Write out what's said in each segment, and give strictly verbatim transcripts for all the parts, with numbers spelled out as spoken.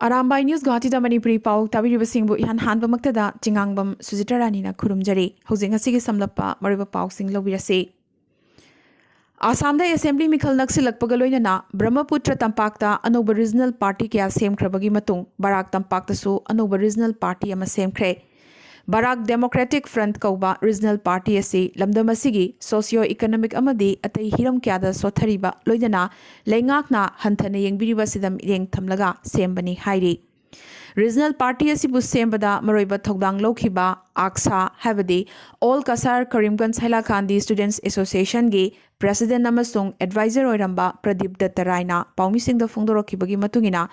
Arambai news ꯒꯨꯋꯥꯍꯥꯇꯤꯗ Manipuri ꯄꯥꯎ ꯇꯥꯕꯤꯔꯤꯕꯁꯤꯡꯕꯨ ꯏꯍꯥꯟ ꯍꯥꯟꯕꯃꯛꯇꯗ ꯆꯤꯉꯥꯡꯕꯝ ꯁꯨꯖꯤꯇꯥ ꯔꯥꯅꯤꯅ ꯈꯨꯔꯨꯝꯖꯔꯤ꯫ ꯍꯧꯖꯤꯛ ꯉꯁꯤꯒꯤ ꯁꯝꯂꯞꯄ ꯃꯔꯨꯑꯣꯏꯕ ꯄꯥꯎꯁꯤꯡ ꯂꯧꯕꯤꯔꯁꯤ꯫ ꯑꯁꯥꯝꯗ ꯑꯦꯁꯦꯝꯕ꯭ꯂꯤ ꯃꯤꯈꯜ ꯅꯛꯁꯤꯜꯂꯛꯄꯒ ꯂꯣꯏꯅꯅ ꯕ꯭ꯔꯍ꯭ꯃꯄꯨꯇ꯭ꯔ ꯇꯝꯄꯥꯛꯇ ꯑꯅꯧꯕ ꯔꯤꯖꯅꯦꯜ ꯄꯥꯔꯇꯤ ꯀꯌꯥ ꯁꯦꯝꯈ꯭ꯔꯕꯒꯤ ꯃꯇꯨꯡ ꯕꯔꯥꯛ ꯇꯝꯄꯥꯛꯇꯁꯨ ꯑꯅꯧꯕ ꯔꯤꯖꯅꯦꯜ ꯄꯥꯔꯇꯤ ꯑꯃ ꯁꯦꯝꯈ꯭ꯔꯦ꯫ ꯕꯔꯥꯛ ꯗꯦꯃꯣꯀ꯭ꯔꯦꯇꯤꯛ ꯐ꯭ꯔꯟꯠ ꯀꯧꯕ ꯔꯤꯖꯅꯦꯜ ꯄꯥꯔꯇꯤ ꯑꯁꯤ ꯂꯝꯗꯝ ꯑꯁꯤꯒꯤ ꯁꯣꯁꯤꯌꯣ ꯏꯀꯣꯅꯣꯃꯤꯛ ꯑꯃꯗꯤ ꯑꯇꯩ ꯍꯤꯔꯝ ꯀꯌꯥꯗ ꯁꯣꯠꯊꯔꯤꯕ ꯂꯣꯏꯅꯅ ꯂꯩꯉꯥꯛꯅ ꯍꯟꯊꯅ ꯌꯦꯡꯕꯤꯔꯤꯕ ꯑꯁꯤꯗ ꯃꯤꯠꯌꯦꯡ ꯊꯝꯂꯒ ꯁꯦꯝꯕꯅꯤ ꯍꯥꯏꯔꯤ꯫ ꯔꯤꯖꯅꯦꯜ ꯄꯥꯔꯇꯤ ꯑꯁꯤꯕꯨ ꯁꯦꯝꯕꯗ ꯃꯔꯨꯑꯣꯏꯕ ꯊꯧꯗꯥꯡ ꯂꯧꯈꯤꯕ ꯑꯥꯛꯁꯥ, ꯍꯥꯏꯕꯗꯤ ꯑꯣꯜ ꯀꯁꯥꯔ ꯀꯔꯤꯝꯒꯟꯖ ꯍꯥꯏꯂꯥꯈꯥꯟꯗꯤ ꯁ꯭ꯇꯨꯗꯦꯟꯠꯁ ꯑꯦꯁꯣꯁꯤꯌꯦꯁꯟꯒꯤ ꯄ꯭ꯔꯦꯁꯤꯗꯦꯟꯠ ꯑꯃꯁꯨꯡ ꯑꯦꯗꯚꯥꯏꯖꯔ ꯑꯣꯏꯔꯝꯕ ꯄ꯭ꯔꯗꯤꯞ ꯗꯠꯇ ꯔꯥꯏꯅ ꯄꯥꯎꯃꯤꯁꯤꯡꯗ ꯐꯣꯡꯗꯣꯔꯛꯈꯤꯕꯒꯤ ꯃꯇꯨꯡ ꯏꯟꯅ,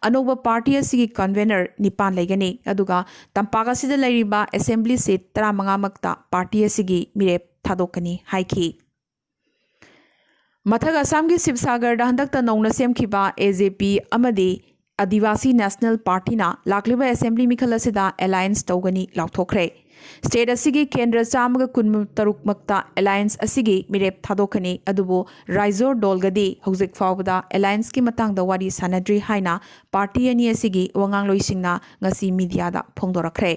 ꯑꯅꯧꯕ ꯄꯥꯔꯇꯤ ꯑꯁꯤꯒꯤ ꯀꯟꯚꯦꯅꯔ ꯅꯤꯄꯥꯟ ꯂꯩꯒꯅꯤ, ꯑꯗꯨꯒ ꯇꯝꯄꯥꯛ ꯑꯁꯤꯗ ꯂꯩꯔꯤꯕ ꯑꯦꯁꯦꯝꯕ꯭ꯂꯤ ꯁꯤꯠ ꯇꯔꯥꯃꯉꯥ ꯃꯛꯇ ꯄꯥꯔꯇꯤ ꯑꯁꯤꯒꯤ ꯃꯤꯔꯦꯞ ꯊꯥꯗꯣꯛꯀꯅꯤ ꯍꯥꯏꯈꯤ꯫ ꯃꯊꯛ ꯑꯁꯥꯝꯒꯤ ꯁꯤꯕꯁꯥꯒꯔꯗ ꯍꯟꯗꯛꯇ ꯅꯧꯅ ꯁꯦꯝꯈꯤꯕ ꯑꯦ ꯖꯦ ꯄꯤ ꯑꯃꯗꯤ ꯑꯗꯤꯋꯥꯁꯤ ꯅꯦꯁꯅꯦꯜ ꯄꯥꯔꯇꯤꯅ ꯂꯥꯛꯂꯤꯕ ꯑꯦꯁꯦꯝꯕ꯭ꯂꯤ ꯃꯤꯈꯜ ꯑꯁꯤꯗ ꯑꯦꯂꯥꯏꯟꯁ ꯇꯧꯒꯅꯤ ꯂꯥꯎꯊꯣꯛꯈ꯭ꯔꯦ꯫ ꯁ꯭ꯇꯦꯠ ꯑꯁꯤꯒꯤ ꯀꯦꯟꯗ꯭ꯔ ꯆꯥꯝꯃꯒ ꯀꯨꯟꯇꯔꯨꯛ ꯃꯛꯇ ꯑꯦꯂꯥꯏꯟꯁ ꯑꯁꯤꯒꯤ ꯃꯤꯔꯦꯞ ꯊꯥꯗꯣꯛꯀꯅꯤ, ꯑꯗꯨꯕꯨ ꯔꯥꯏꯖꯣꯔ ꯗꯣꯜꯒꯗꯤ ꯍꯧꯖꯤꯛ ꯐꯥꯎꯕꯗ ꯑꯦꯂꯥꯏꯟꯁꯀꯤ ꯃꯇꯥꯡꯗ ꯋꯥꯔꯤ ꯁꯥꯟꯅꯗ꯭ꯔꯤ ꯍꯥꯏꯅ ꯄꯥꯔꯇꯤ ꯑꯅꯤ ꯑꯁꯤꯒꯤ ꯋꯥꯉꯥꯡꯂꯣꯏꯁꯤꯡꯅ ꯉꯁꯤ ꯃꯤꯗꯤꯌꯥꯗ ꯐꯣꯡꯗꯣꯔꯛꯈ꯭ꯔꯦ꯫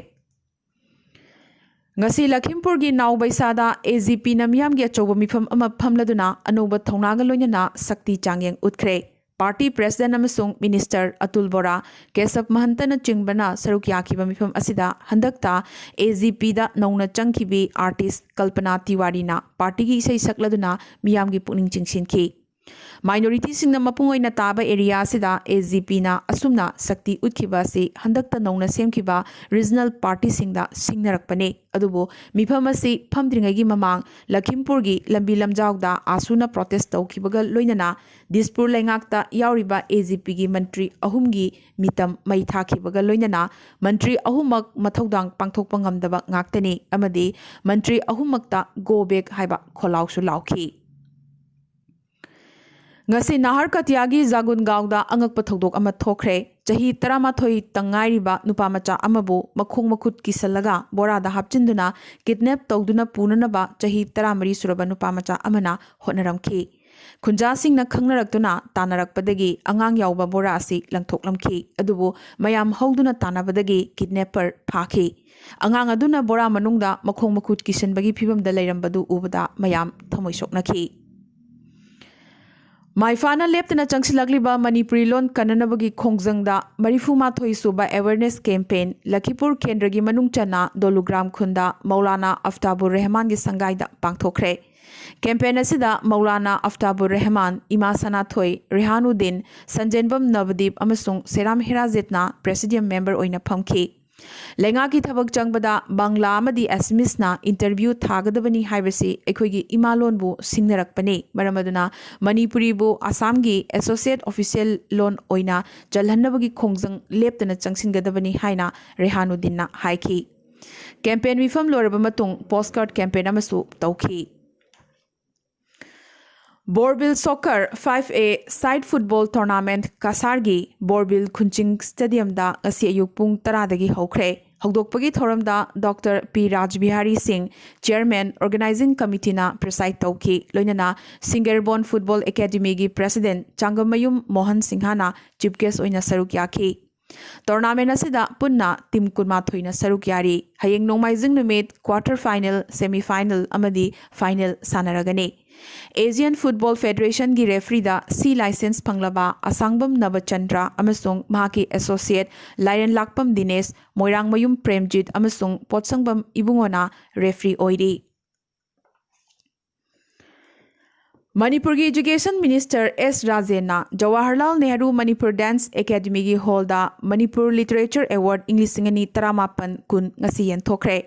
ꯉꯁꯤ ꯂꯈꯤꯝꯄꯨꯔꯒꯤ ꯅꯥꯎꯕꯩꯁꯥꯗ ꯑꯦ ꯖꯤ ꯄꯤꯅ ꯃꯤꯌꯥꯝꯒꯤ ꯑꯆꯧꯕ ꯃꯤꯐꯝ ꯑꯃ ꯐꯝꯂꯗꯨꯅ ꯑꯅꯧꯕ ꯊꯧꯅꯥꯒ ꯂꯣꯏꯅꯅ ꯁꯛꯇꯤ ꯆꯥꯡꯌꯦꯡ ꯎꯠꯈ꯭ꯔꯦ꯫ ꯄꯥꯔꯇꯤ ꯄ꯭ꯔꯦꯁꯤꯗꯦꯟꯠ ꯑꯃꯁꯨꯡ ꯃꯤꯅꯤꯁꯇꯔ ꯑꯇꯨꯜ ꯕꯣꯔꯥ, ꯀꯦꯁꯕ ꯃꯍꯟꯇꯅꯆꯤꯡꯕꯅ ꯁꯔꯨꯛ ꯌꯥꯈꯤꯕ ꯃꯤꯐꯝ ꯑꯁꯤꯗ ꯍꯟꯗꯛꯇ ꯑꯦ ꯖꯤ ꯄꯤꯗ ꯅꯧꯅ ꯆꯪꯈꯤꯕꯤ ꯑꯥꯔꯇꯤꯁ ꯀꯜꯄꯅꯥ ꯇꯤꯋꯥꯔꯤꯅ ꯄꯥꯔꯇꯤꯒꯤ ꯏꯁꯩ ꯁꯛꯂꯗꯨꯅ ꯃꯤꯌꯥꯝꯒꯤ ꯄꯨꯛꯅꯤꯡ ꯆꯤꯡꯁꯤꯟꯈꯤ꯫ ꯃꯥꯏꯅꯣꯔꯤꯇꯤꯁꯤꯡꯅ ꯃꯄꯨꯡ ꯑꯣꯏꯅ ꯇꯥꯕ ꯑꯦꯔꯤꯌꯥ ꯑꯁꯤꯗ ꯑꯦ ꯖꯤ ꯄꯤꯅ ꯑꯁꯨꯝꯅ ꯁꯛꯇꯤ ꯎꯠꯈꯤꯕ ꯑꯁꯤ ꯍꯟꯗꯛꯇ ꯅꯧꯅ ꯁꯦꯝꯈꯤꯕ ꯔꯤꯖꯅꯦꯜ ꯄꯥꯔꯇꯤꯁꯤꯡꯗ ꯁꯤꯡꯅꯔꯛꯄꯅꯤ꯫ ꯑꯗꯨꯕꯨ ꯃꯤꯐꯝ ꯑꯁꯤ ꯐꯝꯗ꯭ꯔꯤꯉꯩꯒꯤ ꯃꯃꯥꯡ ꯂꯈꯤꯝꯄꯨꯔꯒꯤ ꯂꯝꯕꯤ ꯂꯝꯖꯥꯎꯗ ꯑꯥꯁꯨꯅ ꯄ꯭ꯔꯣꯇꯦꯁ ꯇꯧꯈꯤꯕꯒ ꯂꯣꯏꯅꯅ ꯗꯤꯁꯄꯨꯔ ꯂꯩꯉꯥꯛꯇ ꯌꯥꯎꯔꯤꯕ ꯑꯦ ꯖꯤ ꯄꯤꯒꯤ ꯃꯟꯇ꯭ꯔꯤ ꯑꯍꯨꯝꯒꯤ ꯃꯤꯇꯝ ꯃꯩ ꯊꯥꯈꯤꯕꯒ ꯂꯣꯏꯅꯅ ꯃꯟꯇ꯭ꯔꯤ ꯑꯍꯨꯝꯃꯛ ꯃꯊꯧꯗꯥꯡ ꯄꯥꯡꯊꯣꯛꯄ ꯉꯝꯗꯕ ꯉꯥꯛꯇꯅꯤ ꯑꯃꯗꯤ ꯃꯟꯇ꯭ꯔꯤ ꯑꯍꯨꯝꯃꯛꯇ "Go back" ꯍꯥꯏꯕ ꯈꯣꯜꯂꯥꯎꯁꯨ ꯂꯥꯎꯈꯤ꯫ ꯉꯁꯤ ꯅꯥꯍꯔ ꯀꯇꯤꯌꯥꯒꯤ ꯖꯥꯒꯨꯟꯒꯥꯎꯗ ꯑꯉꯛꯄ ꯊꯧꯗꯣꯛ ꯑꯃ ꯊꯣꯛꯈ꯭ꯔꯦ꯫ ꯆꯍꯤ ꯇꯔꯥꯃꯥꯊꯣꯏ ꯇꯪ ꯉꯥꯏꯔꯤꯕ ꯅꯨꯄꯥ ꯃꯆꯥ ꯑꯃꯕꯨ ꯃꯈꯣꯡ ꯃꯈꯨꯠ ꯀꯤꯁꯜꯂꯒ ꯕꯣꯔꯥꯗ ꯍꯥꯞꯆꯤꯟꯗꯨꯅ ꯀꯤꯗꯅꯦꯞ ꯇꯧꯗꯨꯅ ꯄꯨꯅꯅꯕ ꯆꯍꯤ ꯇꯔꯥꯃꯔꯤ ꯁꯨꯔꯕ ꯅꯨꯄꯥ ꯃꯆꯥ ꯑꯃꯅ ꯍꯣꯠꯅꯔꯝꯈꯤ꯫ ꯈꯨꯟꯖꯥꯁꯤꯡꯅ ꯈꯪꯅꯔꯛꯇꯨꯅ ꯇꯥꯟꯅꯔꯛꯄꯗꯒꯤ ꯑꯉꯥꯡ ꯌꯥꯎꯕ ꯕꯣꯔꯥ ꯑꯁꯤ ꯂꯪꯊꯣꯛꯂꯝꯈꯤ꯫ ꯑꯗꯨꯕꯨ ꯃꯌꯥꯝ ꯍꯧꯗꯨꯅ ꯇꯥꯟꯅꯕꯗꯒꯤ ꯀꯤꯗꯅꯦꯄꯔ ꯐꯥꯈꯤ꯫ ꯑꯉꯥꯡ ꯑꯗꯨꯅ ꯕꯣꯔꯥ ꯃꯅꯨꯡꯗ ꯃꯈꯣꯡ ꯃꯈꯨꯠ ꯀꯤꯁꯤꯟꯕꯒꯤ ꯐꯤꯚꯝꯗ ꯂꯩꯔꯝꯕꯗꯨ ꯎꯕꯗ ꯃꯌꯥꯝ ꯊꯃꯣꯏ ꯁꯣꯛꯅꯈꯤ꯫ ꯃꯥꯏꯐꯥꯅ ꯂꯦꯞꯇꯅ ꯆꯪꯁꯤꯜꯂꯛꯂꯤꯕ ꯃꯅꯤꯄꯨꯔꯤ ꯂꯣꯟ ꯀꯟꯅꯅꯕꯒꯤ ꯈꯣꯡꯖꯪꯗ ꯃꯔꯤꯐꯨ ꯃꯥꯊꯣꯏ ꯁꯨꯕ ꯑꯦꯋꯦꯔꯅꯦꯁ ꯀꯦꯝꯄꯦꯟ ꯂꯈꯤꯄꯨꯔ ꯀꯦꯟꯗ꯭ꯔꯒꯤ ꯃꯅꯨꯡ ꯆꯟꯅ ꯗꯣꯂꯨꯒ꯭ꯔꯥꯝ ꯈꯨꯟꯗ ꯃꯧꯂꯥꯅꯥ ꯑꯐꯇꯥꯕꯨꯔ ꯔꯦꯍꯃꯥꯟꯒꯤ ꯁꯪꯒꯥꯏꯗ ꯄꯥꯡꯊꯣꯛꯈ꯭ꯔꯦ꯫ ꯀꯦꯝꯄꯦꯟ ꯑꯁꯤꯗ ꯃꯧꯂꯥꯅꯥ ꯑꯐꯇꯥꯕꯨꯔ ꯔꯦꯍꯃꯥꯟ, ꯏꯃꯥ ꯁꯅꯥꯊꯣꯏ, ꯔꯦꯍꯥꯅꯨꯗꯤꯟ, ꯁꯟꯖꯦꯟꯕꯝ ꯅꯕꯗꯤꯞ ꯑꯃꯁꯨꯡ ꯁꯦꯔꯥꯝ ꯍꯦꯔꯥꯖꯤꯠꯅ ꯄ꯭ꯔꯦꯁꯤꯗꯤꯌꯝ ꯃꯦꯝꯕꯔ ꯑꯣꯏꯅ ꯐꯝꯈꯤ꯫ ꯂꯩꯉꯥꯛꯀꯤ ꯊꯕꯛ ꯆꯪꯕꯗ ꯕꯪꯂꯥ ꯑꯃꯗꯤ ꯑꯦꯁꯃꯤꯁꯅ ꯏꯟꯇꯔꯚ꯭ꯌꯨ ꯊꯥꯒꯗꯕꯅꯤ ꯍꯥꯏꯕꯁꯤ ꯑꯩꯈꯣꯏꯒꯤ ꯏꯃꯥ ꯂꯣꯟꯕꯨ ꯁꯤꯡꯅꯔꯛꯄꯅꯤ꯫ ꯃꯔꯝ ꯑꯗꯨꯅ ꯃꯅꯤꯄꯨꯔꯤꯕꯨ ꯑꯁꯥꯝꯒꯤ ꯑꯦꯁꯣꯁꯤꯌꯦꯠ ꯑꯣꯐꯤꯁꯤꯌꯦꯜ ꯂꯣꯟ ꯑꯣꯏꯅ ꯆꯜꯍꯟꯅꯕꯒꯤ ꯈꯣꯡꯖꯪ ꯂꯦꯞꯇꯅ ꯆꯪꯁꯤꯟꯒꯗꯕꯅꯤ ꯍꯥꯏꯅ ꯔꯦꯍꯥꯅꯨꯗꯤꯟꯅ ꯍꯥꯏꯈꯤ꯫ ꯀꯦꯝꯄꯦꯟ ꯃꯤꯐꯝ ꯂꯣꯏꯔꯕ ꯃꯇꯨꯡ ꯄꯣꯁꯀꯥꯔꯗ ꯀꯦꯝꯄꯦꯟ ꯑꯃꯁꯨ ꯇꯧꯈꯤ꯫ ꯕꯣꯔꯕꯤꯜ ꯁꯣꯀꯔ ꯐꯥꯏꯚ ꯑꯦ ꯁꯥꯏꯠ ꯐꯨꯠꯕꯣꯜ ꯇꯣꯔꯅꯥꯃꯦꯟꯠ ꯀꯁꯥꯔꯒꯤ ꯕꯣꯔꯕꯤꯜ ꯈꯨꯟꯆꯤꯡ ꯁ꯭ꯇꯦꯗꯤꯌꯝꯗ ꯉꯁꯤ ꯑꯌꯨꯛ ꯄꯨꯡ ꯇꯔꯥꯗꯒꯤ ꯍꯧꯈ꯭ꯔꯦ꯫ ꯍꯧꯗꯣꯛꯄꯒꯤ ꯊꯧꯔꯝꯗ ꯗꯣꯛꯇꯔ ꯄꯤ ꯔꯥꯖꯕꯤꯍꯥꯔꯤ ꯁꯤꯡ, ꯆꯤꯌꯔꯃꯦꯟ, ꯑꯣꯔꯒꯅꯥꯏꯖꯤꯡ ꯀꯃꯤꯇꯤꯅ ꯄ꯭ꯔꯤꯁꯥꯏꯗ ꯇꯧꯈꯤ꯫ ꯂꯣꯏꯅꯅ ꯁꯤꯡꯒꯦꯔꯕꯣꯟ ꯐꯨꯠꯕꯣꯜ ꯑꯦꯀꯥꯗꯃꯤꯒꯤ ꯄ꯭ꯔꯦꯁꯤꯗꯦꯟꯠ ꯆꯥꯡꯒꯝꯃꯌꯨꯝ ꯃꯣꯍꯟ ꯁꯤꯡꯍꯅ ꯆꯤꯐ ꯒꯦꯁ꯭ꯠ ꯑꯣꯏꯅ ꯁꯔꯨꯛ ꯌꯥꯈꯤ꯫ ꯇꯣꯔꯅꯥꯃꯦꯟꯠ ꯑꯁꯤꯗ ꯄꯨꯟꯅ ꯇꯤꯝ ꯀꯨꯟꯃꯥꯊꯣꯏꯅ ꯁꯔꯨꯛ ꯌꯥꯔꯤ꯫ ꯍꯌꯦꯡ ꯅꯣꯡꯃꯥꯏꯖꯤꯡ ꯅꯨꯃꯤꯠ ꯀ꯭ꯋꯥꯔꯇꯔ ꯐꯥꯏꯅꯦꯜ, ꯁꯦꯃꯤ ꯐꯥꯏꯅꯦꯜ ꯑꯃꯗꯤ ꯐꯥꯏꯅꯦꯜ ꯁꯥꯟꯅꯔꯒꯅꯤ꯫ ꯑꯦꯁꯤꯌꯥꯟ ꯐꯨꯠꯕꯣꯜ ꯐꯦꯗꯔꯦꯁꯟꯒꯤ ꯔꯦꯐ꯭ꯔꯤꯗ ꯁꯤ ꯂꯥꯏꯁꯦꯟꯁ ꯐꯪꯂꯕ ꯑꯁꯥꯡꯕꯝ ꯅꯕꯆꯟꯗ꯭ꯔ ꯑꯃꯁꯨꯡ ꯃꯍꯥꯛꯀꯤ ꯑꯦꯁꯣꯁꯤꯌꯦꯠ ꯂꯥꯏꯔꯦꯟꯂꯥꯛꯄꯝ ꯗꯤꯅꯦꯁ, ꯃꯣꯏꯔꯥꯡꯃꯌꯨꯝ ꯄ꯭ꯔꯦꯝꯖꯤꯠ ꯑꯃꯁꯨꯡ ꯄꯣꯠꯁꯪꯕꯝ ꯏꯕꯨꯡꯉꯣꯅ ꯔꯦꯐ꯭ꯔꯤ ꯑꯣꯏꯔꯤ꯫ ꯃꯅꯤꯄꯨꯔꯒꯤ ꯏꯖꯨꯀꯦꯁꯟ ꯃꯤꯅꯤꯁꯇꯔ ꯑꯦꯁ ꯔꯥꯖꯦꯟꯅ ꯖꯋꯥꯍꯔꯂꯥꯜ ꯅꯦꯍꯔꯨ ꯃꯅꯤꯄꯨꯔ ꯗꯥꯟꯁ ꯑꯦꯀꯥꯗꯃꯤꯒꯤ ꯍꯣꯜꯗ ꯃꯅꯤꯄꯨꯔ ꯂꯤꯇꯔꯦꯆꯔ ꯑꯦꯋꯥꯔꯗ ꯏꯪ ꯂꯤꯁꯤꯡ ꯑꯅꯤ ꯇꯔꯥꯃꯥꯄꯟ ꯀꯨꯟ ꯉꯁꯤ ꯌꯦꯟꯊꯣꯛꯈ꯭ꯔꯦ꯫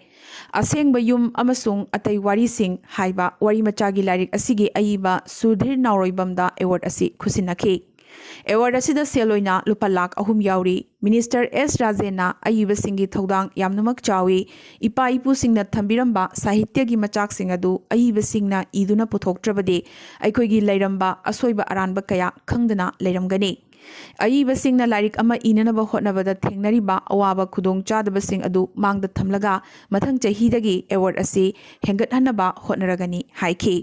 ꯑꯁꯦꯡꯕ ꯌꯨꯝ ꯑꯃꯁꯨꯡ ꯑꯇꯩ ꯋꯥꯔꯤꯁꯤꯡ ꯍꯥꯏꯕ ꯋꯥꯔꯤ ꯃꯆꯥꯒꯤ ꯂꯥꯏꯔꯤꯛ ꯑꯁꯤꯒꯤ ꯑꯏꯕ ꯁꯨꯙꯤꯔ ꯅꯥꯎꯔꯣꯏꯕꯝꯗ ꯑꯦꯋꯥꯔꯗ ꯑꯁꯤ ꯈꯨꯠꯁꯤꯟꯅꯈꯤ꯫ ꯑꯦꯋꯥꯔꯗ ꯑꯁꯤꯗ ꯁꯦꯜ ꯑꯣꯏꯅ ꯂꯨꯄꯥ ꯂꯥꯈ ꯑꯍꯨꯝ ꯌꯥꯎꯔꯤ꯫ ꯃꯤꯅꯤꯁꯇꯔ ꯑꯦꯁ ꯔꯥꯖꯦꯟꯅ ꯑꯏꯕꯁꯤꯡꯒꯤ ꯊꯧꯗꯥꯡ ꯌꯥꯝꯅꯃꯛ ꯆꯥꯎꯏ꯫ ꯏꯄꯥ ꯏꯄꯨꯁꯤꯡꯅ ꯊꯝꯕꯤꯔꯝꯕ ꯁꯥꯍꯤꯇ꯭ꯌꯒꯤ ꯃꯆꯥꯛꯁꯤꯡ ꯑꯗꯨ ꯑꯏꯕꯁꯤꯡꯅ ꯏꯗꯨꯅ ꯄꯨꯊꯣꯛꯇ꯭ꯔꯕꯗꯤ ꯑꯩꯈꯣꯏꯒꯤ ꯂꯩꯔꯝꯕ ꯑꯁꯣꯏꯕ ꯑꯔꯥꯟꯕ ꯀꯌꯥ ꯈꯪꯗꯅ ꯂꯩꯔꯝꯒꯅꯤ꯫ ꯑꯏꯕꯁꯤꯡꯅ ꯂꯥꯏꯔꯤꯛ ꯑꯃ ꯏꯅꯅꯕ ꯍꯣꯠꯅꯕꯗ ꯊꯦꯡꯅꯔꯤꯕ ꯑꯋꯥꯕ ꯈꯨꯗꯣꯡꯆꯥꯗꯕꯁꯤꯡ ꯑꯗꯨ ꯃꯥꯡꯗ ꯊꯝꯂꯒ ꯃꯊꯪ ꯆꯍꯤꯗꯒꯤ ꯑꯦꯋꯥꯔꯗ ꯑꯁꯤ ꯍꯦꯟꯒꯠꯍꯟꯅꯕ ꯍꯣꯠꯅꯔꯒꯅꯤ ꯍꯥꯏꯈꯤ꯫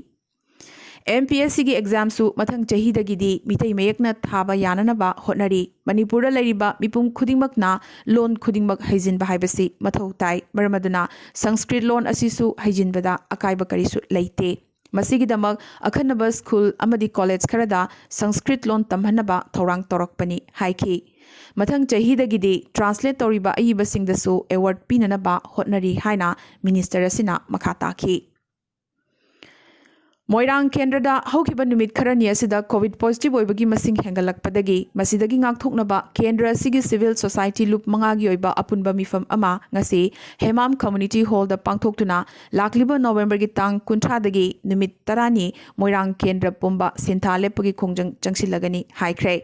ꯑꯦꯝ ꯄꯤ ꯑꯦꯁ ꯁꯤꯒꯤ ꯑꯦꯛꯖꯥꯝꯁꯨ ꯃꯊꯪ ꯆꯍꯤꯗꯒꯤꯗꯤ ꯃꯤꯇꯩ ꯃꯌꯦꯛꯅ ꯊꯥꯕ ꯌꯥꯅꯅꯕ ꯍꯣꯠꯅꯔꯤ꯫ ꯃꯅꯤꯄꯨꯔꯗ ꯂꯩꯔꯤꯕ ꯃꯤꯄꯨꯝ ꯈꯨꯗꯤꯡꯃꯛꯅ ꯂꯣꯟ ꯈꯨꯗꯤꯡꯃꯛ ꯍꯩꯖꯤꯟꯕ ꯍꯥꯏꯕꯁꯤ ꯃꯊꯧ ꯇꯥꯏ꯫ ꯃꯔꯝ ꯑꯗꯨꯅ ꯁꯪꯁꯀ꯭ꯔꯤꯠ ꯂꯣꯟ ꯑꯁꯤꯁꯨ ꯍꯩꯖꯤꯟꯕꯗ ꯑꯀꯥꯏꯕ ꯀꯔꯤꯁꯨ ꯂꯩꯇꯦ꯫ ꯃꯁꯤꯒꯤꯗꯃꯛ ꯑꯈꯟꯅꯕ ꯁ꯭ꯀꯨꯜ ꯑꯃꯗꯤ ꯀꯣꯂꯦꯖ ꯈꯔꯗ ꯁꯪꯁꯀ꯭ꯔꯤꯠ ꯂꯣꯟ ꯇꯝꯍꯟꯅꯕ ꯊꯧꯔꯥꯡ ꯇꯧꯔꯛꯄꯅꯤ ꯍꯥꯏꯈꯤ꯫ ꯃꯊꯪ ꯆꯍꯤꯗꯒꯤꯗꯤ ꯇ꯭ꯔꯥꯟꯁꯂꯦꯠ ꯇꯧꯔꯤꯕ ꯑꯏꯕꯁꯤꯡꯗꯁꯨ ꯑꯦꯋꯥꯔꯗ ꯄꯤꯅꯅꯕ ꯍꯣꯠꯅꯔꯤ ꯍꯥꯏꯅ ꯃꯤꯅꯤꯁꯇꯔ ꯑꯁꯤꯅ ꯃꯈꯥ ꯇꯥꯈꯤ꯫ ꯃꯣꯏꯔꯥꯡ ꯀꯦꯟꯗ꯭ꯔꯗ ꯍꯧꯈꯤꯕ ꯅꯨꯃꯤꯠ ꯈꯔꯅꯤ ꯑꯁꯤꯗ ꯀꯣꯚꯤꯗ ꯄꯣꯖꯤꯇꯤꯚ ꯑꯣꯏꯕꯒꯤ ꯃꯁꯤꯡ ꯍꯦꯟꯒꯠꯂꯛꯄꯗꯒꯤ ꯃꯁꯤꯗꯒꯤ ꯉꯥꯛꯊꯣꯛꯅꯕ ꯀꯦꯟꯗ꯭ꯔ ꯑꯁꯤꯒꯤ ꯁꯤꯚꯤꯜ ꯁꯣꯁꯥꯏꯇꯤ ꯂꯨꯞ ꯃꯉꯥꯒꯤ ꯑꯣꯏꯕ ꯑꯄꯨꯟꯕ ꯃꯤꯐꯝ ꯑꯃ ꯉꯁꯤ ꯍꯦꯃꯥꯝ ꯀꯝꯃ꯭ꯌꯨꯅꯤꯇꯤ ꯍꯣꯜꯗ ꯄꯥꯡꯊꯣꯛꯇꯨꯅ ꯂꯥꯛꯂꯤꯕ ꯅꯣꯕꯦꯝꯕꯔꯒꯤ ꯇꯥꯡ ꯀꯨꯟꯊ꯭ꯔꯥꯗꯒꯤ ꯅꯨꯃꯤꯠ ꯇꯔꯥꯅꯤ ꯃꯣꯏꯔꯥꯡ ꯀꯦꯟꯗ꯭ꯔ ꯄꯨꯝꯕ ꯁꯤꯟꯊꯥ ꯂꯦꯞꯄꯒꯤ ꯈꯣꯡꯖꯪ ꯆꯪꯁꯤꯜꯂꯒꯅꯤ ꯍꯥꯏꯈ꯭ꯔꯦ꯫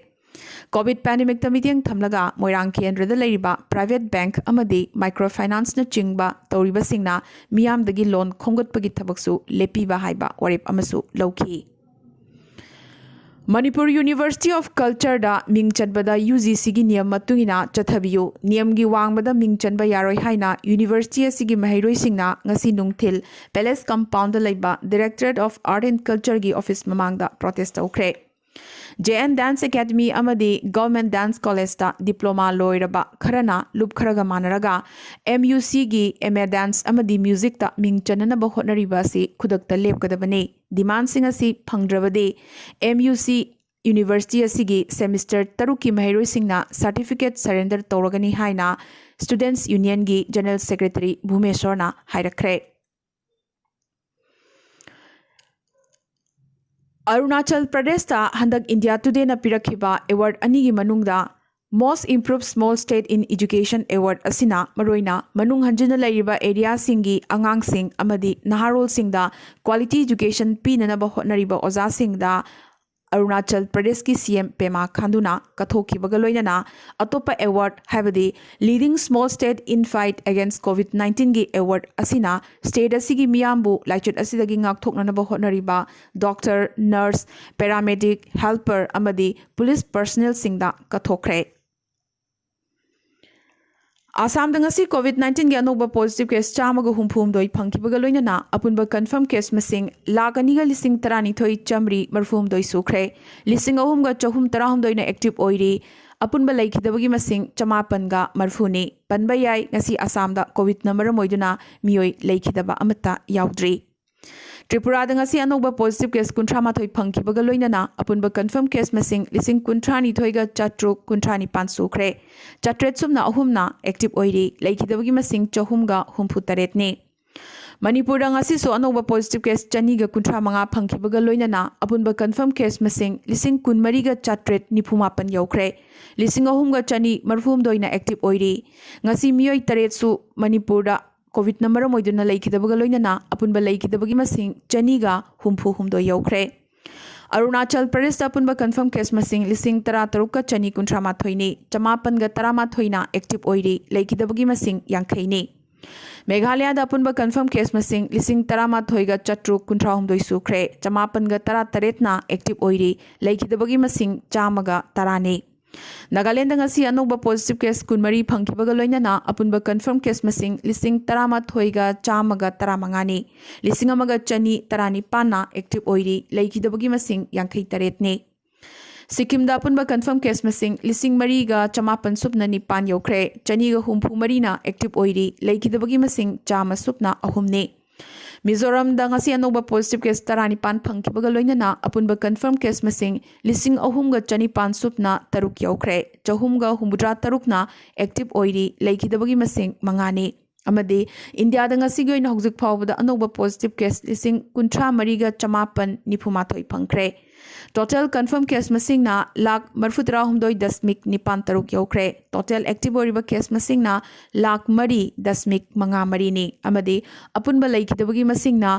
ꯀꯣꯚꯤꯗ ꯄꯦꯟꯗꯦꯃꯤꯛꯇ ꯃꯤꯠꯌꯦꯡ ꯊꯝꯂꯒ ꯃꯣꯏꯔꯥꯡ ꯀꯦꯟꯗ꯭ꯔꯗ ꯂꯩꯔꯤꯕ ꯄ꯭ꯔꯥꯏꯚꯦꯠ ꯕꯦꯡꯛ ꯑꯃꯗꯤ ꯃꯥꯏꯀ꯭ꯔꯣ ꯐꯥꯏꯅꯥꯟꯁꯅꯆꯤꯡꯕ ꯇꯧꯔꯤꯕꯁꯤꯡꯅ ꯃꯤꯌꯥꯝꯗꯒꯤ ꯂꯣꯟ ꯈꯣꯝꯒꯠꯄꯒꯤ ꯊꯕꯛꯁꯨ ꯂꯦꯞꯄꯤꯕ ꯍꯥꯏꯕ ꯋꯥꯔꯦꯞ ꯑꯃꯁꯨ ꯂꯧꯈꯤ꯫ ꯃꯅꯤꯄꯨꯔ ꯌꯨꯅꯤꯚꯔꯁꯤꯇꯤ ꯑꯣꯐ ꯀꯜꯆꯔꯗ ꯃꯤꯡ ꯆꯟꯕꯗ ꯌꯨ ꯖꯤ ꯁꯤꯒꯤ ꯅꯤꯌꯝ ꯃꯇꯨꯡ ꯏꯟꯅ ꯆꯠꯊꯕꯤꯌꯨ꯫ ꯅꯤꯌꯝꯒꯤ ꯋꯥꯡꯃꯗ ꯃꯤꯡ ꯆꯟꯕ ꯌꯥꯔꯣꯏ ꯍꯥꯏꯅ ꯌꯨꯅꯤꯚꯔꯁꯤꯇꯤ ꯑꯁꯤꯒꯤ ꯃꯍꯩꯔꯣꯏꯁꯤꯡꯅ ꯉꯁꯤ ꯅꯨꯡꯊꯤꯜ ꯄꯦꯂꯦꯁ ꯀꯝꯄꯥꯎꯟꯗ ꯂꯩꯕ ꯗꯤꯔꯦꯛꯇꯣꯔꯦꯠ ꯑꯣꯐ ꯑꯥꯔꯠ ꯑꯦꯟ ꯀꯜꯆꯔꯒꯤ ꯑꯣꯐꯤꯁ ꯃꯃꯥꯡꯗ ꯄ꯭ꯔꯣꯇꯦꯁ ꯇꯧꯈ꯭ꯔꯦ꯫ ꯖꯦ ꯑꯦꯟ ꯗꯥꯟꯁ ꯑꯦꯀꯥꯗꯃꯤ ꯑꯃꯗꯤ ꯒꯚꯔꯟꯃꯦꯟꯠ ꯗꯥꯟꯁ ꯀꯣꯂꯦꯖꯇ ꯗꯤꯄ꯭ꯂꯣꯃꯥ ꯂꯣꯏꯔꯕ ꯈꯔꯅ ꯂꯨꯞ ꯈꯔꯒ ꯃꯥꯟꯅꯔꯒ ꯑꯦꯝ ꯌꯨ ꯁꯤꯒꯤ ꯑꯦꯝ ꯑꯦ ꯗꯥꯟꯁ ꯑꯃꯗꯤ ꯃ꯭ꯌꯨꯖꯤꯛꯇ ꯃꯤꯡ ꯆꯟꯅꯅꯕ ꯍꯣꯠꯅꯔꯤꯕ ꯑꯁꯤ ꯈꯨꯗꯛꯇ ꯂꯦꯞꯀꯗꯕꯅꯤ꯫ ꯗꯤꯃꯥꯟꯁꯤꯡ ꯑꯁꯤ ꯐꯪꯗ꯭ꯔꯕꯗꯤ ꯑꯦꯝ ꯌꯨ ꯁꯤ ꯌꯨꯅꯤꯚꯔꯁꯤꯇꯤ ꯑꯁꯤꯒꯤ ꯁꯦꯃꯤꯁꯇꯔ ꯇꯔꯨꯛꯀꯤ ꯃꯍꯩꯔꯣꯏꯁꯤꯡꯅ ꯁꯥꯔꯇꯤꯐꯤꯀꯦꯠ ꯁꯔꯦꯟꯗꯔ ꯇꯧꯔꯒꯅꯤ ꯍꯥꯏꯅ ꯁ꯭ꯇꯨꯗꯦꯟꯠꯁ ꯌꯨꯅꯤꯌꯟꯒꯤ ꯖꯦꯅꯔꯦꯜ ꯁꯦꯀ꯭ꯔꯦꯇꯔꯤ ꯚꯨꯃꯦꯁꯣꯔꯅ ꯍꯥꯏꯔꯛꯈ꯭ꯔꯦ꯫ ꯑꯔꯨꯅꯥꯆꯜ ꯄ꯭ꯔꯗꯦꯁꯇ ꯍꯟꯗꯛ ꯏꯟꯗꯤꯌꯥ ꯇꯨꯗꯦꯅ ꯄꯤꯔꯛꯈꯤꯕ ꯑꯦꯋꯥꯔꯗ ꯑꯅꯤꯒꯤ ꯃꯅꯨꯡꯗ Most Improved Small State in Education Award ꯑꯁꯤꯅ ꯃꯔꯨꯑꯣꯏꯅ ꯃꯅꯨꯡ ꯍꯟꯖꯤꯟꯅ ꯂꯩꯔꯤꯕ ꯑꯦꯔꯤꯌꯥꯁꯤꯡꯒꯤ ꯑꯉꯥꯡꯁꯤꯡ ꯑꯃꯗꯤ ꯅꯍꯥꯔꯣꯜꯁꯤꯡꯗ ꯀ꯭ꯋꯥꯂꯤꯇꯤ ꯑꯦꯖꯨꯀꯦꯁꯟ ꯄꯤꯅꯅꯕ ꯍꯣꯠꯅꯔꯤꯕ ꯑꯣꯖꯥꯁꯤꯡꯗ ꯑꯔꯨꯅꯥꯆꯜ ꯄ꯭ꯔꯗꯦꯁꯀꯤ ꯁꯤ ꯑꯦꯝ ꯄꯦꯃꯥ ꯈꯥꯟꯗꯨꯅ ꯀꯠꯊꯣꯛꯈꯤꯕꯒ ꯂꯣꯏꯅꯅ ꯑꯇꯣꯞꯄ ꯑꯦꯋꯥꯔꯗ ꯍꯥꯏꯕꯗꯤ Leading Small State in Fight Against COVID nineteenꯒꯤ ꯑꯦꯋꯥꯔꯗ ꯑꯁꯤꯅ ꯁ꯭ꯇꯦꯠ ꯑꯁꯤꯒꯤ ꯃꯤꯌꯥꯝꯕꯨ ꯂꯥꯏꯆꯠ ꯑꯁꯤꯗꯒꯤ ꯉꯥꯛꯊꯣꯛꯅꯅꯕ ꯍꯣꯠꯅꯔꯤꯕ ꯗꯣꯛꯇꯔ, ꯅꯔꯁ, ꯄꯦꯔꯥꯃꯦꯗꯤꯛ, ꯍꯦꯜꯄꯔ ꯑꯃꯗꯤ ꯄꯨꯂꯤꯁ ꯄꯔꯁꯅꯦꯜꯁꯤꯡꯗ ꯀꯠꯊꯣꯛꯈ꯭ꯔꯦ꯫ ꯑꯁꯥꯝꯗ ꯉꯁꯤ COVID nineteen ꯒꯤ ꯑꯅꯧꯕ positive case ꯆꯥꯝꯃꯒ ꯍꯨꯝꯐꯨ ꯍꯨꯝꯗꯣꯏ ꯐꯪꯈꯤꯕꯒ ꯂꯣꯏꯅꯅ ꯑꯄꯨꯟꯕ confirm case ꯃꯁꯤꯡ ꯂꯥꯈ ꯑꯅꯤꯒ ꯂꯤꯁꯤꯡ ꯇꯔꯥꯅꯤꯊꯣꯏ ꯆꯥꯃꯔꯤ ꯃꯔꯤꯐꯨ ꯍꯨꯝꯗꯣꯏ ꯁꯨꯈ꯭ꯔꯦ꯫ ꯂꯤꯁꯤꯡ ꯑꯍꯨꯝꯒ ꯆꯍꯨꯝ ꯇꯔꯥꯍꯨꯝꯗꯣꯏꯅ active ꯑꯣꯏꯔꯤ꯫ ꯑꯄꯨꯟꯕ ꯂꯩꯈꯤꯗꯕꯒꯤ ꯃꯁꯤꯡ ꯆꯃꯥꯄꯟꯒ ꯃꯔꯤꯐꯨꯅꯤ꯫ ꯄꯟꯕ ꯌꯥꯏ, ꯉꯁꯤ ꯑꯁꯥꯝꯗ COVIDꯅ ꯃꯔꯝ ꯑꯣꯏꯗꯨꯅ ꯃꯤꯑꯣꯏ ꯂꯩꯈꯤꯗꯕ ꯑꯃꯠꯇ ꯌꯥꯎꯗ꯭ꯔꯤ꯫ ꯇ꯭ꯔꯤꯄꯨꯔꯥꯗ ꯉꯁꯤ ꯑꯅꯧꯕ positive case ꯀꯨꯟꯊ꯭ꯔꯥ ꯃꯥꯊꯣꯏ ꯐꯪꯈꯤꯕꯒ ꯂꯣꯏꯅꯅ ꯑꯄꯨꯟꯕ confirm case ꯃꯁꯤꯡ ꯂꯤꯁꯤꯡ ꯀꯨꯟꯊ꯭ꯔꯥ ꯅꯤꯊꯣꯏꯒ ꯆꯥꯇ꯭ꯔꯨꯛ ꯀꯨꯟꯊ꯭ꯔꯥ ꯅꯤꯄꯥꯟ ꯁꯨꯈ꯭ꯔꯦ꯫ ꯆꯥꯇ꯭ꯔꯦꯠ ꯁꯨꯞꯅ ꯑꯍꯨꯝꯅ active ꯑꯣꯏꯔꯤ꯫ ꯂꯩꯈꯤꯗꯕꯒꯤ ꯃꯁꯤꯡ ꯆꯍꯨꯝꯒ ꯍꯨꯝꯐꯨ ꯇꯔꯦꯠꯅꯤ꯫ ꯃꯅꯤꯄꯨꯔꯗ ꯉꯁꯤꯁꯨ ꯑꯅꯧꯕ positive case ꯆꯅꯤꯒ ꯀꯨꯟꯊ꯭ꯔꯥ ꯃꯉꯥ ꯐꯪꯈꯤꯕꯒ ꯂꯣꯏꯅꯅ ꯑꯄꯨꯟꯕ confirm case ꯃꯁꯤꯡ ꯂꯤꯁꯤꯡ ꯀꯨꯟꯃꯔꯤꯒ ꯆꯥꯇ꯭ꯔꯦꯠ ꯅꯤꯐꯨ ꯃꯥꯄꯟ ꯌꯧꯈ꯭ꯔꯦ꯫ ꯂꯤꯁꯤꯡ ꯑꯍꯨꯝꯒ ꯆꯅꯤ ꯃꯔꯤꯐꯨ ꯍꯨꯝꯗꯣꯏꯅ active ꯑꯣꯏꯔꯤ꯫ ꯉꯁꯤ ꯃꯤꯑꯣꯏ ꯇꯔꯦꯠꯁꯨ ꯃꯅꯤꯄꯨꯔꯗ COVIDꯅ ꯃꯔꯝ ꯑꯣꯏꯗꯨꯅ ꯂꯩꯈꯤꯗꯕꯒ ꯂꯣꯏꯅꯅ ꯑꯄꯨꯟꯕ ꯂꯩꯈꯤꯗꯕꯒꯤ ꯃꯁꯤꯡ ꯆꯅꯤꯒ ꯍꯨꯝꯐꯨ ꯍꯨꯝꯗꯣꯏ ꯌꯧꯈ꯭ꯔꯦ꯫ ꯑꯔꯨꯅꯥꯆꯜ ꯄ꯭ꯔꯗꯦꯁꯇ ꯑꯄꯨꯟꯕ confirm case ꯃꯁꯤꯡ ꯂꯤꯁꯤꯡ ꯇꯔꯥ ꯇꯔꯨꯛꯀ ꯆꯅꯤ ꯀꯨꯟꯊ꯭ꯔꯥ ꯃꯥꯊꯣꯏꯅꯤ꯫ ꯆꯃꯥꯄꯟꯒ ꯇꯔꯥꯃꯥꯊꯣꯏꯅ active ꯑꯣꯏꯔꯤ꯫ ꯂꯩꯈꯤꯗꯕꯒꯤ ꯃꯁꯤꯡ ꯌꯥꯡꯈꯩꯅꯤ꯫ ꯃꯦꯘꯥꯂꯌꯥꯗ ꯑꯄꯨꯟꯕ confirm case ꯃꯁꯤꯡ ꯂꯤꯁꯤꯡ ꯇꯔꯥꯃꯥꯊꯣꯏꯒ ꯆꯥꯇ꯭ꯔꯨꯛ ꯀꯨꯟꯊ꯭ꯔꯥ ꯍꯨꯝꯗꯣꯏ ꯁꯨꯈ꯭ꯔꯦ꯫ ꯆꯃꯥꯄꯟꯒ ꯇꯔꯥ ꯇꯔꯦꯠꯅ active ꯑꯣꯏꯔꯤ꯫ ꯂꯩꯈꯤꯗꯕꯒꯤ ꯃꯁꯤꯡ ꯆꯥꯝꯃꯒ ꯇꯔꯥꯅꯤ꯫ ꯅꯥꯒꯥꯂꯦꯟꯗ ꯉꯁꯤ ꯑꯅꯧꯕ positive case ꯀꯨꯟꯃꯔꯤ ꯐꯪꯈꯤꯕꯒ ꯂꯣꯏꯅꯅ ꯑꯄꯨꯟꯕ confirm case ꯃꯁꯤꯡ ꯂꯤꯁꯤꯡ ꯇꯔꯥꯃꯥꯊꯣꯏꯒ ꯆꯥꯝꯃꯒ ꯇꯔꯥꯃꯉꯥꯅꯤ꯫ ꯂꯤꯁꯤꯡ ꯑꯃꯒ ꯆꯅꯤ ꯇꯔꯥꯅꯤꯄꯥꯟꯅ active ꯑꯣꯏꯔꯤ꯫ ꯂꯩꯈꯤꯗꯕꯒꯤ ꯃꯁꯤꯡ ꯌꯥꯡꯈꯩ ꯇꯔꯦꯠꯅꯤ꯫ ꯁꯤꯛꯀꯤꯝꯗ ꯑꯄꯨꯟꯕ confirm case ꯃꯁꯤꯡ ꯂꯤꯁꯤꯡ ꯃꯔꯤꯒ ꯆꯃꯥꯄꯟ ꯁꯨꯞꯅ ꯅꯤꯄꯥꯟ ꯌꯧꯈ꯭ꯔꯦ꯫ ꯆꯅꯤꯒ ꯍꯨꯝꯐꯨ ꯃꯔꯤꯅ active ꯑꯣꯏꯔꯤ꯫ ꯂꯩꯈꯤꯗꯕꯒꯤ ꯃꯁꯤꯡ ꯆꯥꯝꯃ ꯁꯨꯞꯅ ꯑꯍꯨꯝꯅꯤ꯫ ꯃꯤꯖꯣꯔꯥꯝꯗ ꯉꯁꯤ ꯑꯅꯧꯕ positive case ꯇꯔꯥꯅꯤꯄꯥꯟ ꯐꯪꯈꯤꯕꯒ ꯂꯣꯏꯅꯅ ꯑꯄꯨꯟꯕ confirm case ꯃꯁꯤꯡ ꯂꯤꯁꯤꯡ ꯑꯍꯨꯝꯒ ꯆꯅꯤꯄꯥꯟ ꯁꯨꯞꯅ ꯇꯔꯨꯛ ꯌꯧꯈ꯭ꯔꯦ꯫ ꯆꯍꯨꯝꯒ ꯍꯨꯝꯐꯨꯇꯔꯥ ꯇꯔꯨꯛꯅ active ꯑꯣꯏꯔꯤ꯫ ꯂꯩꯈꯤꯗꯕꯒꯤ ꯃꯁꯤꯡ ꯃꯉꯥꯅꯤ꯫ ꯑꯃꯗꯤ ꯏꯟꯗꯤꯌꯥꯗ ꯉꯁꯤꯒꯤ ꯑꯣꯏꯅ ꯍꯧꯖꯤꯛ ꯐꯥꯎꯕꯗ ꯑꯅꯧꯕ positive case ꯂꯤꯁꯤꯡ ꯀꯨꯟꯊ꯭ꯔꯥ ꯃꯔꯤꯒ ꯆꯃꯥꯄꯟ ꯅꯤꯐꯨ ꯃꯥꯊꯣꯏ ꯐꯪꯈ꯭ꯔꯦ꯫ Total confirm case ꯃꯁꯤꯡꯅ ꯂꯥꯈ ꯃꯔꯤꯐꯨ ꯇꯔꯥꯍꯨꯝꯗꯣꯏ ꯗꯁꯃꯤꯛ ꯅꯤꯄꯥꯟ ꯇꯔꯨꯛ ꯌꯧꯈ꯭ꯔꯦ꯫ Total active ꯑꯣꯏꯔꯤꯕ case ꯃꯁꯤꯡꯅ ꯂꯥꯈ ꯃꯔꯤ ꯗꯁꯃꯤꯛ ꯃꯉꯥ ꯃꯔꯤꯅꯤ꯫ ꯑꯃꯗꯤ ꯑꯄꯨꯟꯕ ꯂꯩꯈꯤꯗꯕꯒꯤ ꯃꯁꯤꯡꯅ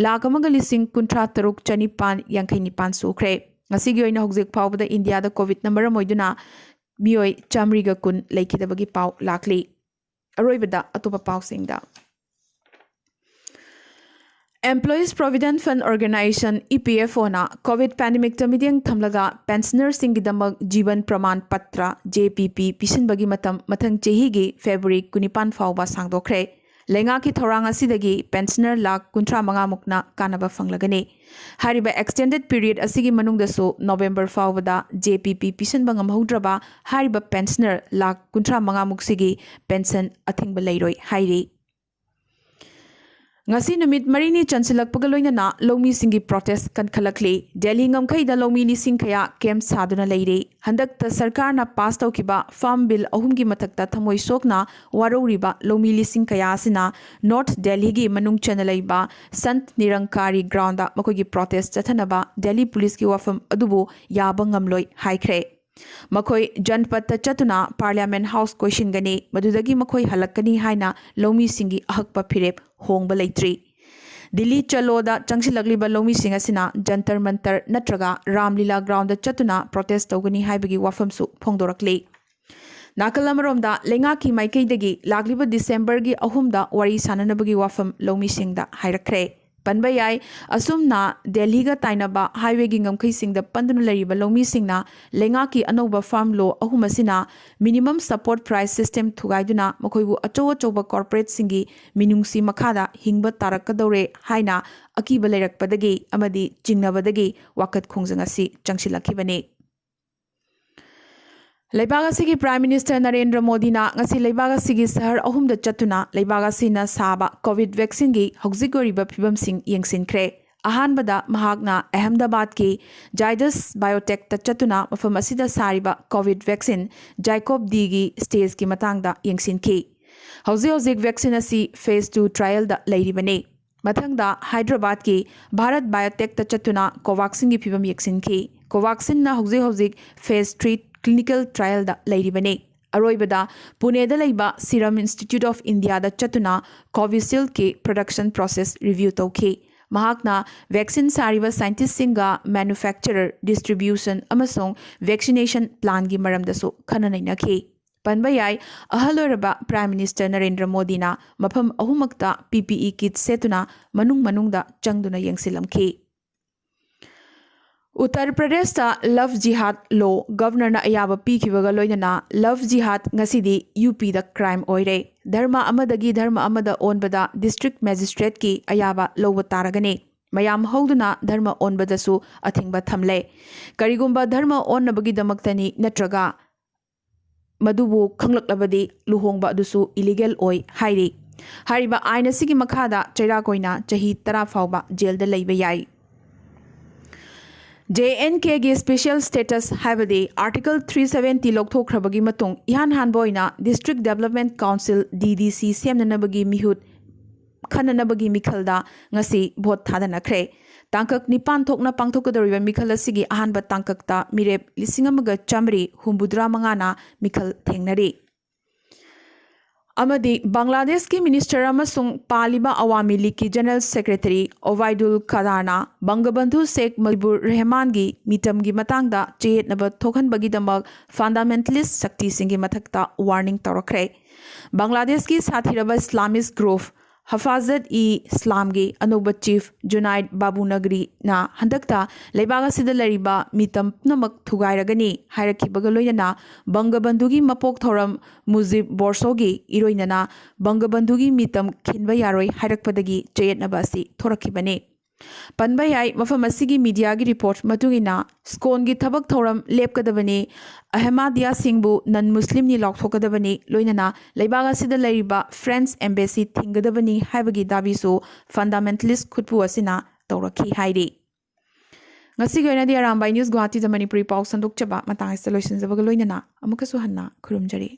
ꯂꯥꯈ ꯑꯃꯒ ꯂꯤꯁꯤꯡ ꯀꯨꯟꯊ꯭ꯔꯥ ꯇꯔꯨꯛ ꯆꯅꯤꯄꯥꯟ ꯌꯥꯡꯈꯩ ꯅꯤꯄꯥꯟ ꯁꯨꯈ꯭ꯔꯦ꯫ ꯉꯁꯤꯒꯤ ꯑꯣꯏꯅ ꯍꯧꯖꯤꯛ ꯐꯥꯎꯕꯗ ꯏꯟꯗꯤꯌꯥꯗ COVIDꯅ ꯃꯔꯝ ꯑꯣꯏꯗꯨꯅ ꯃꯤꯑꯣꯏ ꯆꯥꯃꯔꯤꯒ ꯀꯨꯟ ꯂꯩꯈꯤꯗꯕꯒꯤ ꯄꯥꯎ ꯂꯥꯛꯂꯤ꯫ ꯑꯔꯣꯏꯕꯗ ꯑꯇꯣꯞꯄ ꯄꯥꯎꯁꯤꯡꯗ꯫ Employees Provident Fund Organization, E P F O ꯅ COVID pandemic ꯇ ꯃꯤꯠꯌꯦꯡ ꯊꯝꯂꯒ pensioner ꯁꯤꯡꯒꯤꯗꯃꯛ Jeevan Praman Patra, J P P, ꯄꯤꯁꯤꯟꯕꯒꯤ ꯃꯇꯝ ꯃꯊꯪ ꯆꯍꯤꯒꯤ February ꯀꯨꯟꯅꯤꯄꯥꯟ ꯐꯥꯎꯕ ꯁꯥꯡꯗꯣꯛꯈ꯭ꯔꯦ꯫ ꯂꯩꯉꯥꯛꯀꯤ ꯊꯧꯔꯥꯡ ꯑꯁꯤꯗꯒꯤ pensioner ꯂꯥꯈ ꯀꯨꯟꯊ꯭ꯔꯥ ꯃꯉꯥ ꯃꯨꯛꯅ ꯀꯥꯟꯅꯕ ꯐꯪꯂꯒꯅꯤ꯫ ꯍꯥꯏꯔꯤꯕ extended period ꯑꯁꯤꯒꯤ ꯃꯅꯨꯡꯗꯁꯨ November ꯐꯥꯎꯕꯗ J P P ꯄꯤꯁꯤꯟꯕ ꯉꯝꯍꯧꯗ꯭ꯔꯕ ꯍꯥꯏꯔꯤꯕ pensioner ꯂꯥꯈ ꯀꯨꯟꯊ꯭ꯔꯥ ꯃꯉꯥ ꯃꯨꯛꯁꯤꯒꯤ pension ꯑꯊꯤꯡꯕ ꯂꯩꯔꯣꯏ ꯍꯥꯏꯔꯤ꯫ ꯉꯁꯤ ꯅꯨꯃꯤꯠ ꯃꯔꯤꯅꯤ ꯆꯟꯁꯤꯜꯂꯛꯄꯒ ꯂꯣꯏꯅꯅ ꯂꯧꯃꯤꯁꯤꯡꯒꯤ protest ꯀꯟꯈꯠꯂꯛꯂꯤ꯫ ꯗꯦꯜꯂꯤ ꯉꯝꯈꯩꯗ ꯂꯧꯃꯤ ꯂꯤꯁꯤꯡ ꯀꯌꯥ camp ꯁꯥꯗꯨꯅ ꯂꯩꯔꯤ꯫ ꯍꯟꯗꯛꯇ ꯁꯔꯀꯥꯔꯅ pass ꯇꯧꯈꯤꯕ farm bill ꯑꯍꯨꯝꯒꯤ ꯃꯊꯛꯇ ꯊꯃꯣꯏ ꯁꯣꯛꯅ ꯋꯥꯔꯧꯔꯤꯕ ꯂꯧꯃꯤ ꯂꯤꯁꯤꯡ ꯀꯌꯥ ꯑꯁꯤꯅ North ꯗꯦꯜꯂꯤꯒꯤ ꯃꯅꯨꯡ ꯆꯟꯅ ꯂꯩꯕ ꯁꯟꯠ ꯅꯤꯔꯪꯀꯥꯔꯤ ground ꯗ ꯃꯈꯣꯏꯒꯤ protest ꯆꯠꯊꯅꯕ ꯗꯦꯜꯂꯤ ꯄꯨꯂꯤꯁꯀꯤ ꯋꯥꯐꯝ ꯑꯗꯨꯕꯨ ꯌꯥꯕ ꯉꯝꯂꯣꯏ ꯍꯥꯏꯈ꯭ꯔꯦ꯫ ꯃꯈꯣꯏ ꯖꯟꯄꯠꯇ ꯆꯠꯇꯨꯅ Parliament House ꯀꯣꯏꯁꯤꯟꯒꯅꯤ, ꯃꯗꯨꯗꯒꯤ ꯃꯈꯣꯏ ꯍꯜꯂꯛꯀꯅꯤ ꯍꯥꯏꯅ ꯂꯧꯃꯤꯁꯤꯡꯒꯤ ꯑꯍꯛꯄ ꯐꯤꯔꯦꯞ ꯍꯣꯡꯕ ꯂꯩꯇ꯭ꯔꯤ꯫ ꯗꯤꯜꯂꯤ ꯆꯂꯣꯗ ꯆꯪꯁꯤꯜꯂꯛꯂꯤꯕ ꯂꯧꯃꯤꯁꯤꯡ ꯑꯁꯤꯅ ꯖꯟꯇꯔ ꯃꯟꯇꯔ ꯅꯠꯇ꯭ꯔꯒ ꯔꯥꯝꯂꯤꯂꯥ ground ꯗ ꯆꯠꯇꯨꯅ protest ꯇꯧꯒꯅꯤ ꯍꯥꯏꯕꯒꯤ ꯋꯥꯐꯝꯁꯨ ꯐꯣꯡꯗꯣꯔꯛꯂꯤ꯫ ꯅꯥꯀꯜ ꯑꯃꯔꯣꯝꯗ, ꯂꯩꯉꯥꯛꯀꯤ ꯃꯥꯏꯀꯩꯗꯒꯤ ꯂꯥꯛꯂꯤꯕ December ꯒꯤ ꯑꯍꯨꯝꯗ ꯋꯥꯔꯤ ꯁꯥꯅꯅꯕꯒꯤ ꯋꯥꯐꯝ ꯂꯧꯃꯤꯁꯤꯡꯗ ꯍꯥꯏꯔꯛꯈ꯭ꯔꯦ꯫ ꯄꯟꯕ ꯌꯥꯏ, ꯑꯁꯨꯝꯅ ꯗꯦꯜꯂꯤꯒ ꯇꯥꯏꯅꯕ highway ꯒꯤ ꯉꯝꯈꯩꯁꯤꯡꯗ ꯄꯟꯗꯨꯅ ꯂꯩꯔꯤꯕ ꯂꯧꯃꯤꯁꯤꯡꯅ ꯂꯩꯉꯥꯛꯀꯤ ꯑꯅꯧꯕ farm law ꯑꯍꯨꯝ ꯑꯁꯤꯅ minimum support price system ꯊꯨꯒꯥꯏꯗꯨꯅ ꯃꯈꯣꯏꯕꯨ ꯑꯆꯧ ꯑꯆꯧꯕ corporate ꯁꯤꯡꯒꯤ ꯃꯤꯅꯨꯡꯁꯤ ꯃꯈꯥꯗ ꯍꯤꯡꯕ ꯇꯥꯔꯛꯀꯗꯧꯔꯦ ꯍꯥꯏꯅ ꯑꯀꯤꯕ ꯂꯩꯔꯛꯄꯗꯒꯤ ꯑꯃꯗꯤ ꯆꯤꯡꯅꯕꯗꯒꯤ ꯋꯥꯀꯠ ꯈꯣꯡꯖꯪ ꯑꯁꯤ ꯆꯪꯁꯤꯜꯂꯛꯈꯤꯕꯅꯤ꯫ ꯂꯩꯕꯥꯛ ꯑꯁꯤꯒꯤ Prime Minister ꯅꯔꯦꯟꯗ꯭ꯔ ꯃꯣꯗꯤꯅ ꯉꯁꯤ ꯂꯩꯕꯥꯛ ꯑꯁꯤꯒꯤ ꯁꯍꯔ ꯑꯍꯨꯝꯗ ꯆꯠꯇꯨꯅ ꯂꯩꯕꯥꯛ ꯑꯁꯤꯅ ꯁꯥꯕ COVID vaccine ꯒꯤ ꯍꯧꯖꯤꯛ ꯑꯣꯏꯔꯤꯕ ꯐꯤꯕꯝꯁꯤꯡ ꯌꯦꯡꯁꯤꯟꯈ꯭ꯔꯦ꯫ ꯑꯍꯥꯟꯕꯗ ꯃꯍꯥꯛꯅ ꯑꯍꯃꯗꯥꯕꯥꯗꯀꯤ Zydus Biotech ꯇ ꯆꯠꯇꯨꯅ ꯃꯐꯝ ꯑꯁꯤꯗ ꯁꯥꯔꯤꯕ COVID vaccine Zycov D ꯒꯤ stage ꯀꯤ ꯃꯇꯥꯡꯗ ꯌꯦꯡꯁꯤꯟꯈꯤ꯫ ꯍꯧꯖꯤꯛ ꯍꯧꯖꯤꯛ vaccine ꯑꯁꯤ phase two trial ꯗ ꯂꯩꯔꯤꯕꯅꯤ꯫ ꯃꯊꯪꯗ ꯍꯥꯏꯗ꯭ꯔꯕꯥꯗꯀꯤ Bharat Biotech ꯇ ꯆꯠꯇꯨꯅ Covaxin ꯒꯤ ꯐꯤꯕꯝ ꯌꯦꯡꯁꯤꯟꯈꯤ꯫ Covaxin ꯅ ꯍꯧꯖꯤꯛ ꯍꯧꯖꯤꯛ phase three clinical trial ꯗ ꯂꯩꯔꯤꯕꯅꯤ꯫ ꯑꯔꯣꯏꯕꯗ ꯄꯨꯅꯦꯗ ꯂꯩꯕ Serum Institute of India ꯗ ꯆꯠꯇꯨꯅ Covishield ꯀꯤ production process review ꯇꯧꯈꯤ꯫ ꯃꯍꯥꯛꯅ vaccine ꯁꯥꯔꯤꯕ scientist ꯁꯤꯡꯒ manufacturer, distribution ꯑꯃꯁꯨꯡ vaccination plan ꯒꯤ ꯃꯔꯝꯗꯁꯨ ꯈꯟꯅ ꯅꯩꯅꯈꯤ꯫ ꯄꯟꯕ ꯌꯥꯏ, ꯑꯍꯜ ꯑꯣꯏꯔꯕ Prime Minister ꯅꯔꯦꯟꯗ꯭ꯔ ꯃꯣꯗꯤꯅ ꯃꯐꯝ ꯑꯍꯨꯝꯃꯛꯇ P P E kit ꯁꯦꯠꯇꯨꯅ ꯃꯅꯨꯡ ꯃꯅꯨꯡꯗ ꯆꯪꯗꯨꯅ ꯌꯦꯡꯁꯤꯜꯂꯝꯈꯤ꯫ ꯎꯠꯇꯔ ꯄ꯭ꯔꯗꯦꯁꯇ love jihad law Governorꯅ ꯑꯌꯥꯕ ꯄꯤꯈꯤꯕꯒ ꯂꯣꯏꯅꯅ love jihad ꯉꯁꯤꯗꯤ U Pꯗ crime ꯑꯣꯏꯔꯦ꯫ ꯙꯔꯃ ꯑꯃꯗꯒꯤ ꯙꯔꯃ ꯑꯃꯗ ꯑꯣꯟꯕꯗ District Magistrateꯀꯤ ꯑꯌꯥꯕ ꯂꯧꯕ ꯇꯥꯔꯒꯅꯤ꯫ ꯃꯌꯥꯝ ꯍꯧꯗꯨꯅ ꯙꯔꯃ ꯑꯣꯟꯕꯗꯁꯨ ꯑꯊꯤꯡꯕ ꯊꯝꯂꯦ꯫ ꯀꯔꯤꯒꯨꯝꯕ ꯙꯔꯃ ꯑꯣꯟꯅꯕꯒꯤꯗꯃꯛꯇꯅꯤ ꯅꯠꯇ꯭ꯔꯒ ꯃꯗꯨꯕꯨ ꯈꯪꯂꯛꯂꯕꯗꯤ ꯂꯨꯍꯣꯡꯕ ꯑꯗꯨꯁꯨ illegal ꯑꯣꯏ ꯍꯥꯏꯔꯤ꯫ ꯍꯥꯏꯔꯤꯕ ꯑꯥꯏꯟ ꯑꯁꯤꯒꯤ ꯃꯈꯥꯗ ꯆꯩꯔꯥꯛ ꯑꯣꯏꯅ ꯆꯍꯤ ꯇꯔꯥ ꯐꯥꯎꯕ ꯖꯦꯜꯗ ꯂꯩꯕ ꯌꯥꯏ꯫ J N Kꯒꯤ special status ꯍꯥꯏꯕꯗꯤ Article three seventy ꯂꯧꯊꯣꯛꯈ꯭ꯔꯕꯒꯤ ꯃꯇꯨꯡ ꯏꯍꯥꯟ ꯍꯥꯟꯕ ꯑꯣꯏꯅ District Development Council, D D C, ꯁꯦꯝꯅꯅꯕꯒꯤ ꯃꯤꯍꯨꯠ ꯈꯟꯅꯅꯕꯒꯤ ꯃꯤꯈꯜꯗ ꯉꯁꯤ ꯚꯣꯠ ꯊꯥꯗꯅꯈ꯭ꯔꯦ꯫ ꯇꯥꯡꯀꯛ ꯅꯤꯄꯥꯟ ꯊꯣꯛꯅ ꯄꯥꯡꯊꯣꯛꯀꯗꯧꯔꯤꯕ ꯃꯤꯈꯜ ꯑꯁꯤꯒꯤ ꯑꯍꯥꯟꯕ ꯇꯥꯡꯀꯛꯇ ꯃꯤꯔꯦꯞ ꯂꯤꯁꯤꯡ ꯑꯃꯒ ꯆꯥꯃꯔꯤ ꯍꯨꯝꯐꯨꯇꯔꯥ ꯃꯉꯥꯅ ꯃꯤꯈꯜ ꯊꯦꯡꯅꯔꯤ꯫ ꯑꯃꯗꯤ ꯕꯪꯒ꯭ꯂꯥꯗꯦꯁꯀꯤ Minister ꯑꯃꯁꯨꯡ ꯄꯥꯜꯂꯤꯕ ꯑꯋꯥꯃꯤ ꯂꯤꯒꯀꯤ General Secretary ꯑꯣꯕꯥꯏꯗꯨꯜ ꯀꯗꯥꯔꯅ ꯕꯪꯒꯕꯟꯙꯨ ꯁꯦꯈ ꯃꯨꯖꯤꯕꯨꯔ ꯔꯦꯍꯃꯥꯟꯒꯤ ꯃꯤꯇꯝꯒꯤ ꯃꯇꯥꯡꯗ ꯆꯌꯦꯠꯅꯕ ꯊꯣꯛꯍꯟꯕꯒꯤꯗꯃꯛ fundamentalist ꯁꯛꯇꯤꯁꯤꯡꯒꯤ ꯃꯊꯛꯇ warning ꯇꯧꯔꯛꯈ꯭ꯔꯦ꯫ ꯕꯪꯒ꯭ꯂꯥꯗꯦꯁꯀꯤ ꯁꯥꯊꯤꯔꯕ Islamist group ꯍꯐꯥꯖꯠ ꯏ ꯏꯁꯂꯥꯝꯒꯤ ꯑꯅꯧꯕ chief ꯖꯨꯅꯥꯏꯗ ꯕꯥꯕꯨ ꯅꯒꯔꯤꯅ ꯍꯟꯗꯛꯇ ꯂꯩꯕꯥꯛ ꯑꯁꯤꯗ ꯂꯩꯔꯤꯕ ꯃꯤꯇꯝ ꯄꯨꯝꯅꯃꯛ ꯊꯨꯒꯥꯏꯔꯒꯅꯤ ꯍꯥꯏꯔꯛꯈꯤꯕꯒ ꯂꯣꯏꯅꯅ ꯕꯪꯒꯕꯟꯙꯨꯒꯤ ꯃꯄꯣꯛ ꯊꯧꯔꯝ ꯃꯨꯖꯤꯕ ꯕꯣꯔꯁꯣꯒꯤ ꯏꯔꯣꯏꯅꯅ ꯕꯪꯒꯕꯟꯙꯨꯒꯤ ꯃꯤꯇꯝ ꯈꯤꯟꯕ ꯌꯥꯔꯣꯏ ꯍꯥꯏꯔꯛꯄꯗꯒꯤ ꯆꯌꯦꯠꯅꯕ ꯑꯁꯤ ꯊꯣꯔꯛꯈꯤꯕꯅꯤ꯫ ꯄꯟꯕ ꯌꯥꯏ, ꯃꯐꯝ ꯑꯁꯤꯒꯤ mediaꯒꯤ report ꯃꯇꯨꯡ ꯏꯟꯅ, ꯁ꯭ꯀꯣꯟꯒꯤ ꯊꯕꯛ ꯊꯧꯔꯝ ꯂꯦꯞꯀꯗꯕꯅꯤ, ꯑꯍꯃꯗꯤꯌꯥꯁꯤꯡꯕꯨ non Muslimꯅꯤ ꯂꯥꯎꯊꯣꯛꯀꯗꯕꯅꯤ, ꯂꯣꯏꯅꯅ ꯂꯩꯕꯥꯛ ꯑꯁꯤꯗ ꯂꯩꯔꯤꯕ French embassy ꯊꯤꯡꯒꯗꯕꯅꯤ ꯍꯥꯏꯕꯒꯤ ꯗꯥꯕꯤꯁꯨ fundamentalist ꯈꯨꯠꯄꯨ ꯑꯁꯤꯅ ꯇꯧꯔꯛꯈꯤ ꯍꯥꯏꯔꯤ꯫ ꯉꯁꯤꯒꯤ ꯑꯣꯏꯅꯗꯤ ꯑꯔꯥꯝꯕꯥꯏ News ꯒꯨꯋꯥꯍꯥꯇꯤꯗ ꯃꯅꯤꯄꯨꯔꯤ ꯄꯥꯎ ꯁꯟꯗꯣꯛꯆꯕ ꯃꯇꯥꯡ ꯑꯁꯤꯗ ꯂꯣꯏꯁꯤꯟꯖꯕꯒ ꯂꯣꯏꯅꯅ ꯑꯃꯨꯛꯀꯁꯨ ꯍꯟꯅ ꯈꯨꯔꯨꯝꯖꯔꯤ꯫